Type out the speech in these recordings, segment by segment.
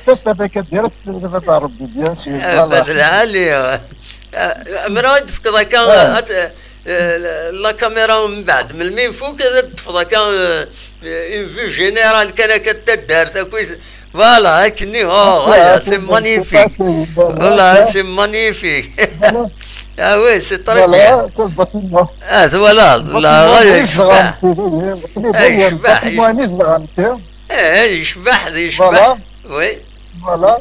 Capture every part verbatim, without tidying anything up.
Tafat akka direct, tafat n Rebbi, bien sûr. Voilà. Abad lɛali. Ah, amra ad d-tefkeḍ akka, ah, at-, eh, la caméra mbeɛd. Melmi nfuk ad d-tefkeḍ akka, eh, une vue générale kan akka n taddart akkit. Voilà, akkenni, oh, voilà, c'est magnifique. Voilà, c'est magnifique. Ah oui, c'est très bien. Voilà, c'est le bâtiment. Ah, voilà, la, yecbeḥ. Yecbeḥ. Eh, yecbeḥ, yecbeḥ. Voilà. Oui. Voilà.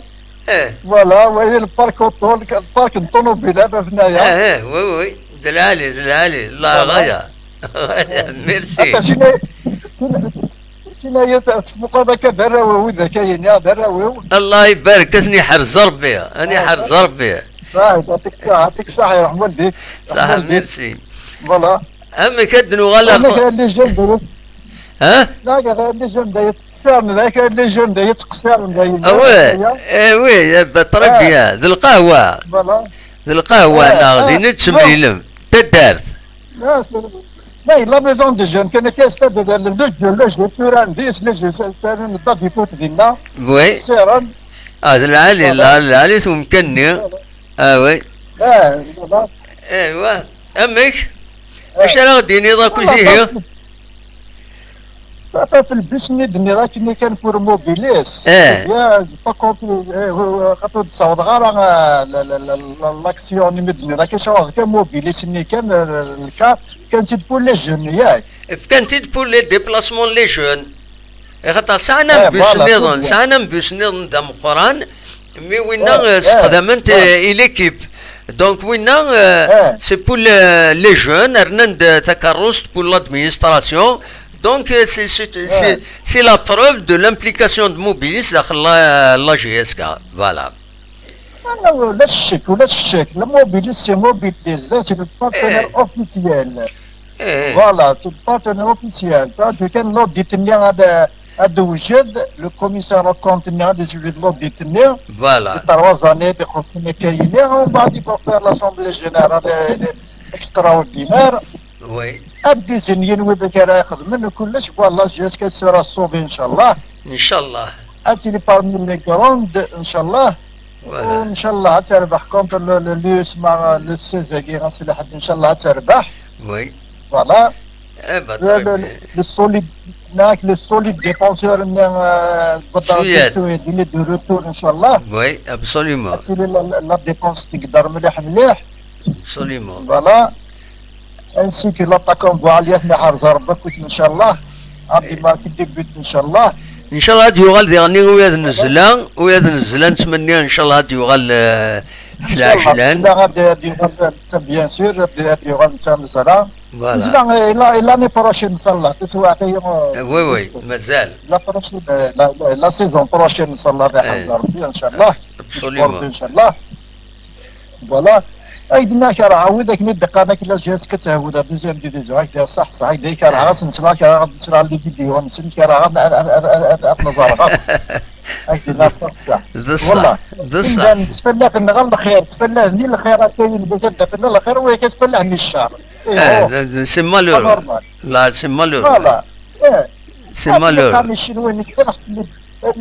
Eh. Voilà, oui, le parc auto, le parc n ṭunubilat, a bnaya. Eh, eh, oui, oui. D lɛali, d lɛali. La ɣaya. Merci. Akka, sina, sina, sina, tesmuqad akka d arraw-iw, d akka yini, d arraw-iw. Allah ibarek, ad ten-iḥrez Rebbi, ad ten-iḥrez Rebbi. Right, yɛṭik ṣṣeḥḥa, yɛṭik ṣṣeḥḥa, yerḥem waldik. Ṣṣeḥḥa, merci. Voilà. Amek ad nuɣal ar... Amek ad les jeunes de... Ha? Dak, les jeunes de yettqeṣṣiren, dak, les jeunes de yettqeṣṣiren, dak. Ah ouais, eh oui, eh ben, très bien. D lqahwa. Voilà. D lqahwa, neɣ din i d-temlilem. Taddart. Là, c'est, là, la maison des jeunes, kan akka, c'est-à-dire, le jeu, le jeu, tura, les jeunes, c'est, c'est, c'est, pas du foot, dinna. Oui. Ssiren. Ah, d lɛali, d lɛali umkan-nni. Ah, oui. Ah, voilà. Aywa. Amek? Ah. Acu ara ɣ-d-tiniḍ akk ihi? Tafat, le bus-nni d-nniḍ akken kan pour Mobilis. Eh. Bien, j'ai pas compris. Eh, euh, xaṭi ur d-ssawḍeɣ ara, euh, la, la, la, la, l'action-nni mi d-nniḍ akken, ssawḍeɣ kan Mobilis-nni kan, euh, le cas, fkan-tt-id pour les jeunes, yak? Fkan-tt-id pour les déplacements les jeunes. Axaṭer sɛan un bus niḍen, sɛan un bus niḍen d ameqqran, mi winna, eh, sexdamen-t, eh, i l'équipe. Donc winna, eh, c'est pour le, les jeunes, rnan-d takarrust pour l'administration. Donc, eh, c'est, c'est, c'est, c'est la preuve de l'implication de Mobilis daxel la, la J S K. Voilà. Ah, ulac ccek, ulac ccek. Le Mobilis, c'est Mobilis, c'est le partenaire officiel. Eh. Voilà, c'est le partenaire officiel. Ça, c'est kan l'audit-nni ad, ad d-tewjed, le commissaire aux comptes-nni ad d-yewjed l'audit-nni. Voilà. Di trois années, di xemsin akka yili, on va dire pour faire l'assemblée générale, euh, extraordinaire. Oui. Ad d-izenyen widak ara ixedmen, kullec, voilà, jusqu'à sera sauvé, inchallah. Inchallah. Ad tili parmi les grandes, inchallah. Voilà. Inchallah, ad terbeḥ contre le, le, l'U S M A, le seize-agi, ɣas lḥedd, inchallah, ad terbeḥ. Oui. Voilà. Eh ben, très bien. Le, le, le solide, nak, le solide défenseur, euh, Bedreddin Souyadi, il est de retour, inchallah. Oui, absolument. Ad tili la, la, la défense tqedder mliḥ, mliḥ. Absolument. Voilà. Ainsi que l'attaquant Boualiat, neḥrez Rebbi akkit, inchallah. Ad imarki des buts, inchallah. Inchallah ad yuɣal diɣen i Uyad n Zzla, Uyad n Zzla nettmenni inchallah ad yuɣal, eh, s lɛejlan. Inchallah, ad, ad yuɣal netta, bien sûr, ad, ad yuɣal netta Nezra. Voilà. Nezra, eh, la, l'année prochaine, inchallah, taswiɛt-agi, eh, oui, oui, mazal. La prochaine, eh, la, la, la saison prochaine, inchallah, ad iḥrez Rebbi, inchallah. Absolument. Inchallah. Voilà. Ay d-nna kerheɣ wid akken i d-qqaren akken la J S K ttehwuda deuxième division, ay d-nna ṣaḥ, ṣaḥ, ay d-kerheɣ asen-sla, kerheɣ ad sla les vidéos-nsen, kerheɣ ad, ad, ad, ad, ad ten-ẓreɣ akk. Ay d-nna ṣaḥ, ṣaḥ. D ṣṣeḥ, voilà. D ṣṣeḥ. Imdanen ttfallaḥen ɣer lxir, ttfallaḥen i lxir akka, yelbes ad d-afen lxir, wa akka ttfallaḥen i ccer. Eh, c'est malheureux. Là, c'est malheureux. Voilà. Eh. C'est malheureux. Qqaren Icinwayen, les,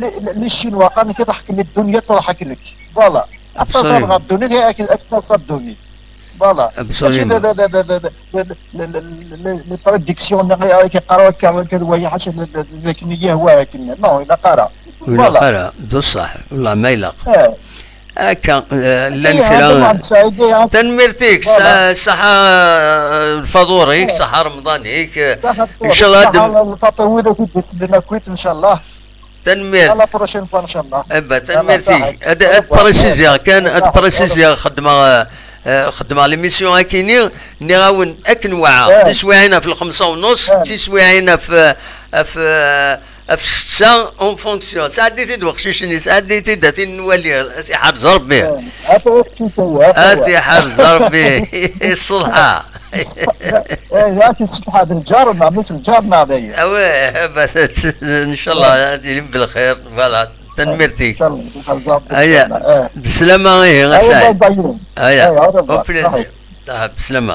les, les Chinois, qqaren-ak ad ḥekmen ddunit, ad ḥekmen. Voilà. Absolument. Ad taẓeḍ ɣer ddunit, ad k-, ad k-taẓ ddunit. Voilà. Absolument. Mačči d, d, d, les prédictions, nna, ay, ay, yeqqar akka, akka, d waya, ḥaca, d, d, d akken i yehwa, akken. Non, ilaq ara. Ilaq ara, d ṣṣeḥ. Wallah, ma ilaq. Eh. Akka, eh, llan kra. Tanemmirt-ik, ṣṣeḥḥa, eh, lfaḍur-ik, ṣṣeḥḥa remḍan-ik, eh, inchallah ad... Lfaṭur wid akk i d-isellen akkit, inchallah. Tanemmirt. À la prochaine fois, inchallah. Eh ben, tanemmirt-ik. Ad, ad préciser kan, ad préciser, xedmeɣ, eh, eh, xedmeɣ l'émission akini, nniɣ-awen akken waɛa, tiswiɛin ɣef lxemsa u nus, tiswiɛin ɣef, ɣef, eh, ɣef setta, en fonction. Sɛeddi-t-id weqcic-nni, sɛeddi-t-id, ad t-nwali, ad t-iḥrez Rebbi. Eh, ad t-iḥrez Rebbi. Ṣṣeḥḥa. Eh, ad t-iṣṣeḥḥa d lǧar-nneɣ, mmi-s n lǧar-nneɣ dayen. Awi, inchallah, ad ilim belxir. Voilà, tanemmirt-ik. Inchallah, ad iḥrez Rebbi. Aya, sslam, ihi, a Saɛid. Aya, au plaisir. Ah, sslam.